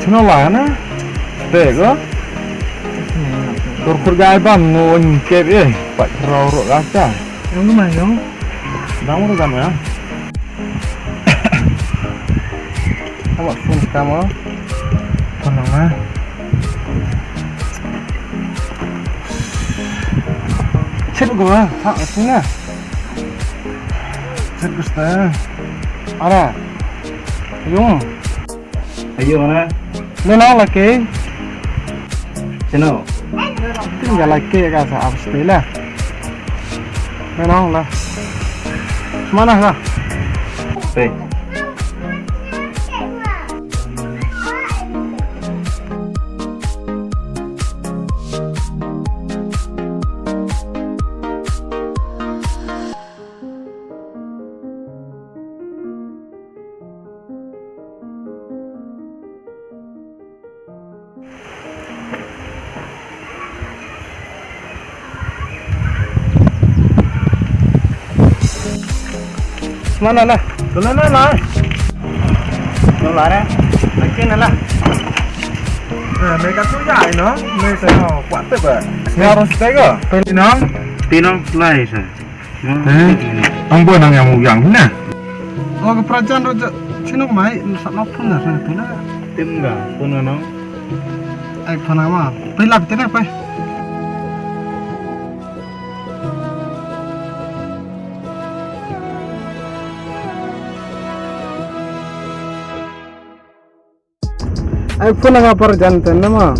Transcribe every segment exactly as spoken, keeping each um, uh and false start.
Snola na? Te ko? Kur kur gai bam ngun kep eh. Pat rau ruk kata. Yang mana yang? Dang ruk gam ya? Kamu phone kamu? Phone mana? Chat gua, tak sini. Chat gua. Ada. Yung. Ayo mana? Menang lagi. Sino? Tinggal lagi ka sa abis tu lah. Menang lah. Mana lah? Pe. Mana lah? Kena lah lah. Kena lah eh. Lagi na lah. Eh, mereka tu ya, you know. Mereka kuat tu ba. Sekarang setega. Pinang. Pinang lah isa. Hmm. Eh, ang buwan ang yang yang na. Oh, ka prajan ro ja. Sino mai? Sa na phone na sa tu na. Tim ga phone na. Ai phone ma. Pai lap tena pai. Ai phone nga par jan ten nama.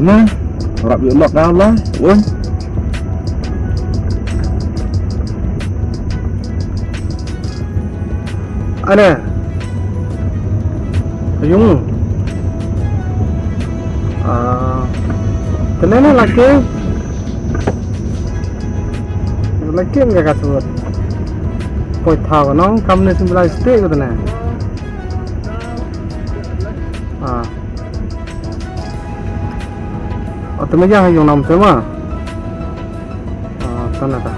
Mana? Rap yu lok ka la. Woi. Ana. Ayung. Ah. Tenena laki. Laki nga ka suat. Poi thaw nong kam ne sim lai sti ko tena. Ah. Ata me yang yung nam tema. Ah, tana ta.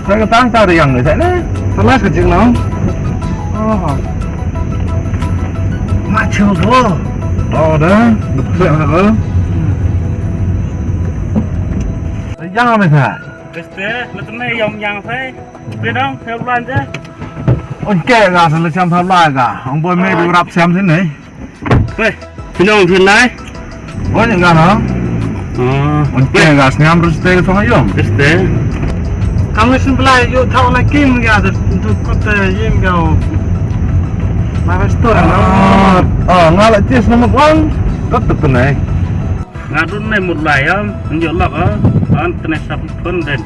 Sa ka tang ta riang ne sa ne. Sa la ka jing nang. Oh. Ma chu bo. Oh da. Duk sa ka. Yang me sa. Este, le tne yong yang sai. Pe dong, pe blan je. On ke ga sa le cham sa la ga. Ong boy me du rap cham sin ne. Weh, pinong thin lai. Oh, ni ga na. Oh, on pe ga sngam rus te thong ayom. Este. Kam ni sim blai yo thau na kim ga de tu kot yim ga. Ma restoran. Ah, ah, nga la tis na mot wan. Kot tu nai. Nga dun ne mut lai am, njo lak am, an tne sap phun den.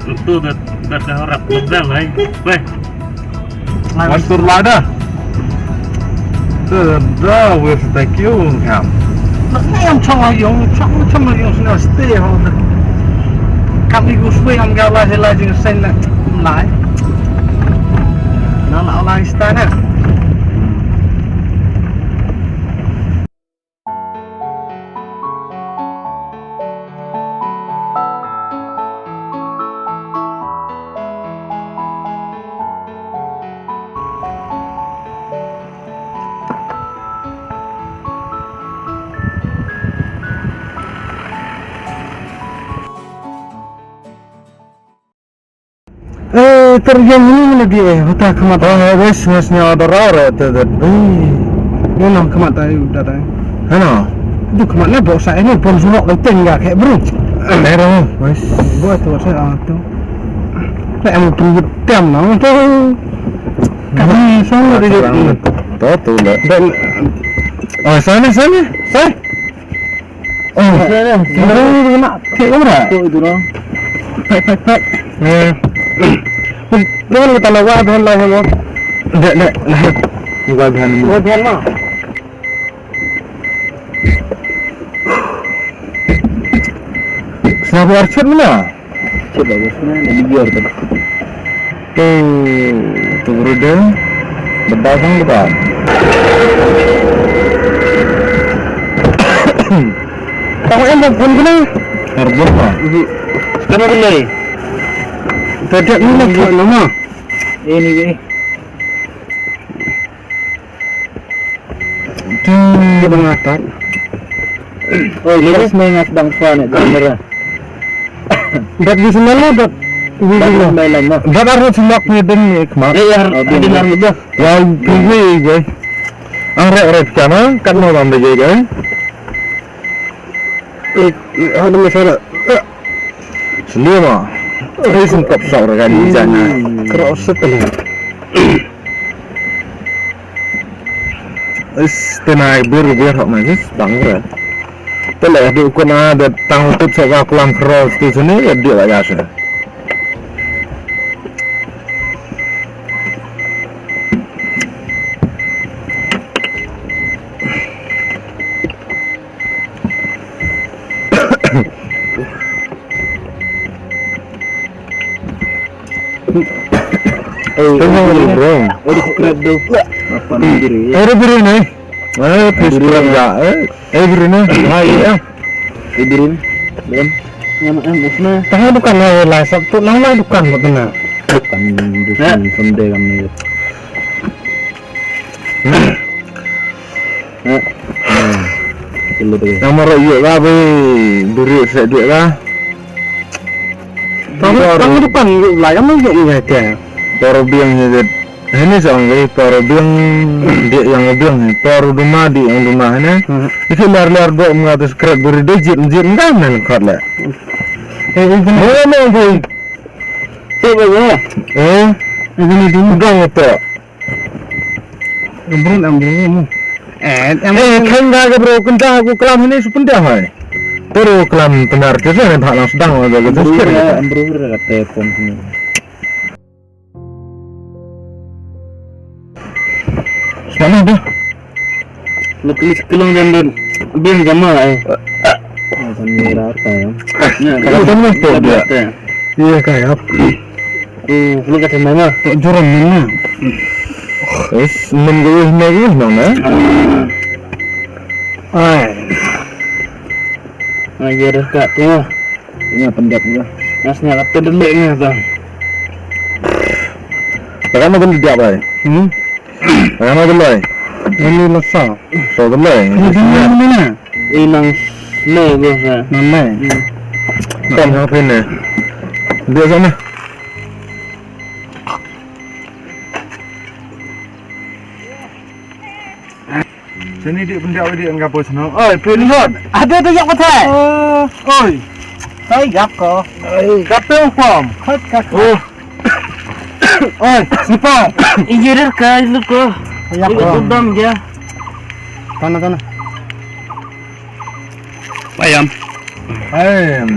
Ntu dat dat ka harap bel lai. Weh. Wan tur lada. Te da wes ta kyu ngam. Nak ne am chong ayong, chong chong ayong sna stay ho. Kam ni gu swe am ga la he la jing sen na lai. Na la lai sta na. Eh, ter yang ini mana dia? Hota khmat. Oh, wes, wes nya order ora te det. Eh. Ni nang khmat tai udah tai. Hano. Tu khmat na bok sa ini pon surok le teng ga kek bro. Lero, wes. Buat tu sa ah tu. Tak mau tunggu tem nang tu. Kami sama dia. Tu tu le. Dan oh, sana sana. Sana. Oh, sini, sini. Sini, sini, sini. Cek kamera. Tu itu dong. Pek, pek, pek. Eh. Jangan kita lawa, jangan lawa, lawa. Dek, dek, lawa. Lawa, lawa. Lawa, lawa. Siapa Archet mana? Chet ba bos na na bior ta. Tu tu rude. Beda sang beda. Tang em bang phone kena. Terbun lah. Kena belai. Tadi ni nak buat nama? Ini ni. Dia mengatat. Oh, ini semua ingat bang Fuan itu bener. Dat di sini lah, dat di sini. Mai lama. Dat arus semak ni deng ni kemak. Eh, ya, oh, di dengar mudah. Ya, piwi gue. Ang rek rek kana, kan mau tambah gue kan. Eh, ada masalah. Sendiri mah. Eh, sengkap sawar kan di sana. Kerosot ni. Is, tena bir bir hok na jis bang re. Tele du kuna de tang tut sa ka kulam cross tu sini ya dia la ya sini. Eh, tengok ni, bro. Oh, di scrap tu. Apa ni diri? Eh, ada biru ni. Eh, please, biru ni. Eh, eh, biru ni. Hai, ya. Eh, biru ni. Belum. Yang mana? Busna. Tengah bukan lah, lah, sab tu nang lah bukan buat kena. Bukan, busna, someday kami. Nah. Nah. Nah. Kilo tu. Yang marah iya lah, be. Duri set duit lah. Tang, tang depan yuk, lah, yang yuk, yuk, ya. Baru biang ni, Dad. Ini sang ni, baru biang, dia yang biang ni. Baru duma, dia yang duma ni. Hmm. Ini lar-lar dua mengatus kret beri dia jit, jit enggak main kat lah. Eh, ini. Oh, no, boy. Cik, boy. Eh, ini dulu. Enggak, apa? Ambrun, ambrun. Eh, eh, khen da ga bro, kynta ku klam hini su pynda hai. Pero klam tenar ke sa ne bha lang sedang ga ga. Ambrun, ambrun kata pon hini. Sana dah. Nak kali sekelong dan dan bin jama eh. Kan merah kaya. Kalau kan tu dia. Iya kaya. Eh, lu kata mana? Tak juran mana? Is, men gue, men gue, mana? Ai. Ngajar kat tu. Ini pendek juga. Nasnya kata delik ni tu. Takkan apa dia apa? Hmm? Takkan apa dia? Ini lesa. So dia. Ini di mana? Inang slow bos. Mana? Hmm. Kan apa ni? Dia sana. Sini dik pendiak dik enggak bos no. Oi, pilot. Ada tu yak patai. Oi. Hai yak ko. Oi. Kapel kom. Hot kak. Oh. Oi, sipa. Injirir ka ilu ko. Yak ko. Dam ya. Tana tana. Ayam. Ayam.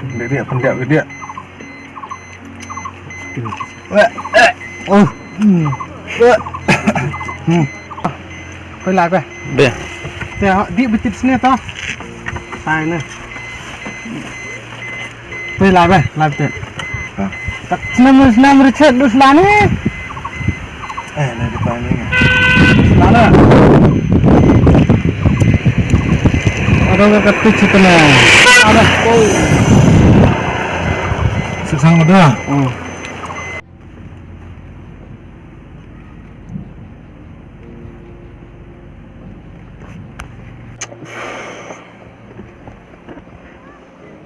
Pendiak dik, pendiak dik. Weh, eh. Oh. Hmm. Weh. Hmm. Kau lah apa? Be. Te di betit sini tau. Tai ni. Te lah be, lah betit. Tak senam senam Richard dus lah ni. Eh, na depan ni. Mana? Ada orang kata cerita ni. Ada. Sesang ada. Oh.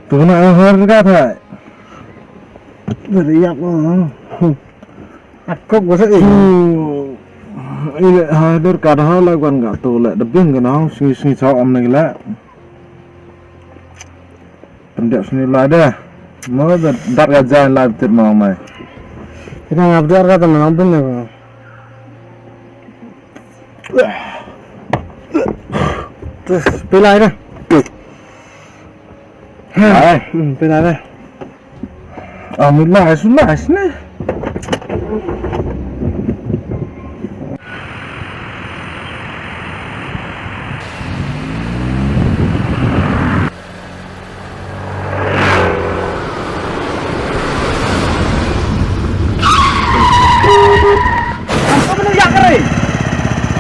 Tu nak hor ka tha. Dari yak. Akok gua sa. Ile hadir ka da la gwan ga to le de bing ga na sngi sngi sa am ne le. Pendek sini la de. Mo da dat ga jan la tit mo mai. Kita ngap dar ka to na bing ne. Terus pilai de. Hai. Hmm, pilai de. Alhamdulillah, sudah sini.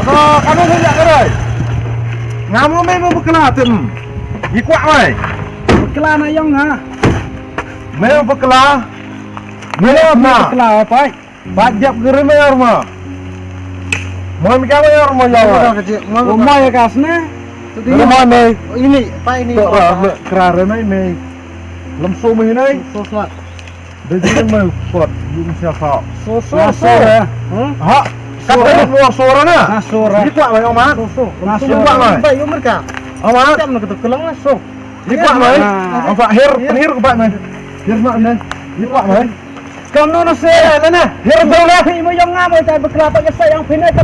Ah, kano sa ïa ka roi. Ngam lo me mo bakla tem. Yi kwah mai. Bakla na yong ha. Me bakla. Me na. Bakla pai. Ba jap gere me arma. Mo me ka me arma ya. Mo ka je. Mo ka sne. Mo me. Ini, pa ini. To ra me kra re me me. Lam so me nai. So so. Dei jingmut kot, jingmut siapa? So, so, so. Ha? Kata mo sora na? Na sora. Di kwah mai, Omat. So, so. Na sora. Di kwah mai. Bai, umur ka? Omat. Tam na ketuk kelang na so. Di kwah mai. Apa her, her ke bak mai. Her mak mai. Di kwah mai. Kam no na se na na. Her dong na. Imo yong ngam oi tai bekla tak sa yang pinai ka.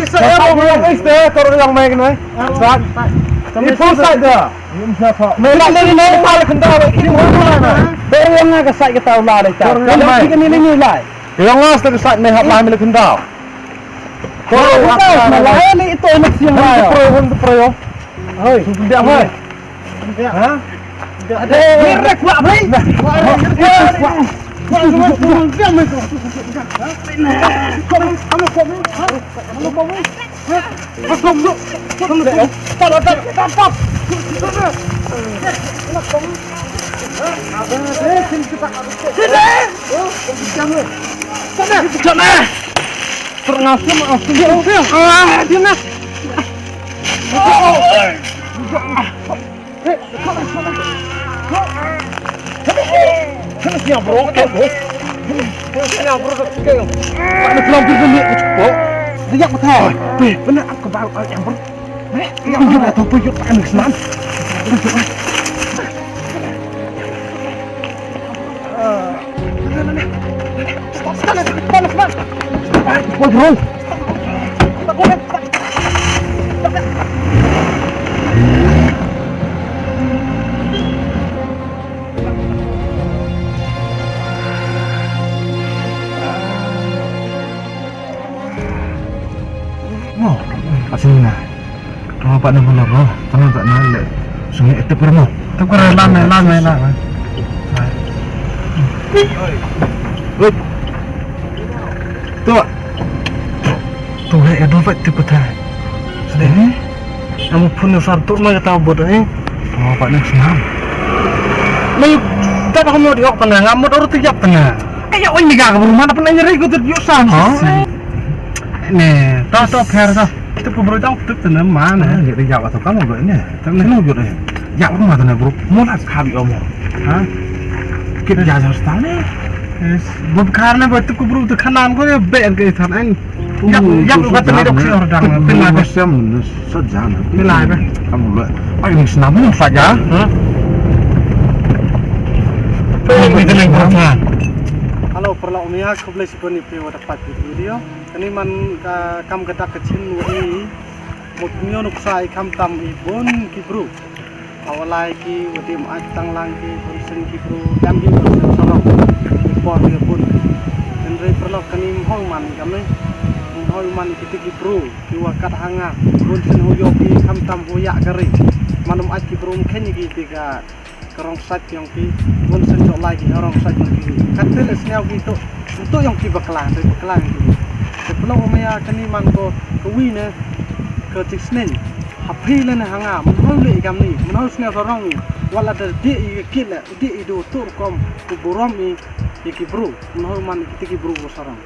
Sa yang mai. Sa yang mai kenai. Sa. Ipu sa da. Me la le le pa le khyndaw, ki mo la na. Te yong nga ka sait ka taw la le ta. Yong nga ka sait me hap la me le khyndaw. Ko la le ito me siang la. Pro, pro. Hoi. Dia hoi. Ha? Ada rek wa bre. Kena siap bro, kan bro. Kena siap bro, kan bro. Mana kelam tu ni, bro. Dia yang betul. Weh, benar aku baru yang bro. Eh, yang mana tu pun yuk tak nak senang. Wah, bro. Mo, asing na. Tama pa na mo na ro, tama pa na le. Sungi ete permo. Tu kara lama, lama, lama. Wait. Tu. Tu hai adu vat tu pata. Sedih. Amu phun sar tu ma kata bot ni. Tama pa na senam. Ni, tak aku mau diok pernah, ngamut orang tu jap pernah. Kayak oi ni gak rumah apa nanya rai ku tu yuk sam. Ne, ta ta pher ta. Tip ku bro jang tip tene ma ne. Ni ri yak atau kamu bro ni. Tene. Kamu jut ni. Yak rumah tene bro. Mo la khabi omo. Ha? Kit ya jar sta ne. Bro khar ne bro tip ku bro tu khanan ko ne be ke than an. Yak yak ka tene dok si ordang. Pin la be. Sem ne sajan. Pin la be. Kamu le. Ai ni senam saja. Ha? Pin ni tene bro. Halo, paralok mia, khublei shibun ïa phi wat la peit video. Kane man ka kam ka dak ka jingmut ïa i mut ngi nuksa i khamtam i bun ki bru. Hawa lai ki wa tim ai tang lang ki bun sien ki bru, kam ki bun sien sarong. I por ïa bun. Hynrei paralok kane ym hoi man i kam ne. Ym hoi man i kiti ki bru ki wa kat ha nga. Bun sien hu ïoh ki khamtam hu ïa ka ri. Man ym ai ki bru ym khein ki ti ka ka rong sait yong ki, bun sien jok lai ki ha rong sait yong ki. Kat te le sniaw ki to, to yong ki bakla, te bakla yong ki. Te pynlong maya kani man ko ka wi ne ka jingsneng. Ha phi le ne ha nga, mynhoi le i kam ni, mynhoi sniaw sarong i. Wat la da dei i ka kit le, dei i do to rukom, ko burom i, i ki bru, mynhoi man i kiti ki bru ko sarong.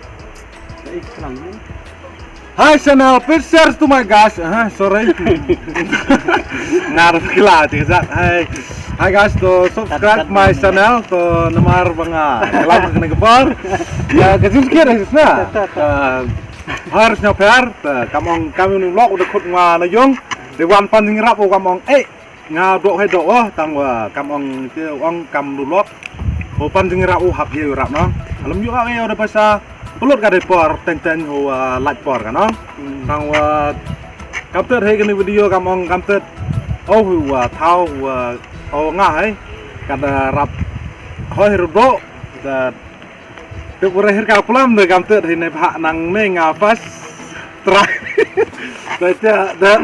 Ka i klang ni. Hi channel, please share to my guys. Aha, sorry. Ngar kila ti sa. Hi. Hi guys, to subscribe my channel to namar ba nga klam kane ka por. Ya ka jingkir na. Har sna per, kam ong kam ni lok de khut nga na yong. De wan pan jing rap kam ong eh. Nga dok hai dok oh tang wa kam ong te ong kam du lok. Ho pan jing rap u hap ye rap no. Alam yu ong ye da pasa. Pulut ka de por ten ten ho lait por kan ong. Tang wa kam tet hai kani video kam ong kam tet. Oh wa thau wa oh nga hai. Ka da rap ho hai ru dok. Da te pura hir ka pulam de kam tet hai ne pha nang ne nga pas. Try. Da da.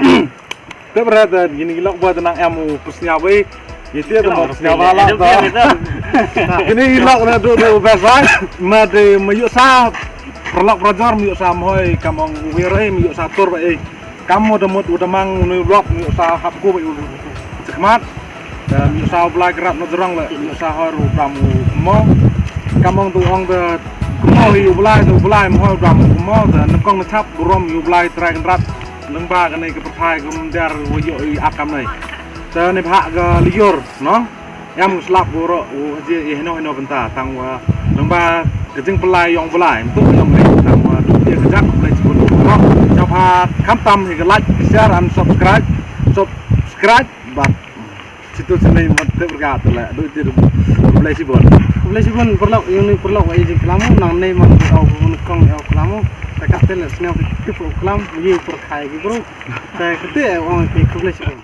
Te bra da gini lok ba da nang em u pusnya wei. Ye te da mo pusnya wala da. Gini lok na do do best right. Ma de ma yu sa. Perlok perajor ma yu sa mohoi kam ong wei rei ma yu sa tur ba eh. Kam u da mut u da mang u nui blok nui sa hap ku ba u sa khmat. Da nui sa u Blai grab no jrong le nui sa hor u bram u mo. Kam ong tu ong da mo hi u Blai tu Blai mo hor u bram u mo da nang kong na chap burom u Blai trai kan rat. Nang ba ka nei ka perthai ka mendar wa yo i akam nei. Da nei bha ka liur no. Yam slap buro u haji i heno heno benta tang wa nang ba ka jing pelai yong pelai untuk yong ni tang wa tu dia kejak pelai cibun. Japa kam tam hi ke like, share and subscribe. Subscribe ba situ sini mesti berkat tu lah. Duk ti pelai cibun. Pelai cibun perlu yang ni perlu wa ijin kelamu nang ni mang au pun kong au kelamu. Takak tel sini au tipu kelam ye perkai gitu. Tak kete orang ke pelai cibun.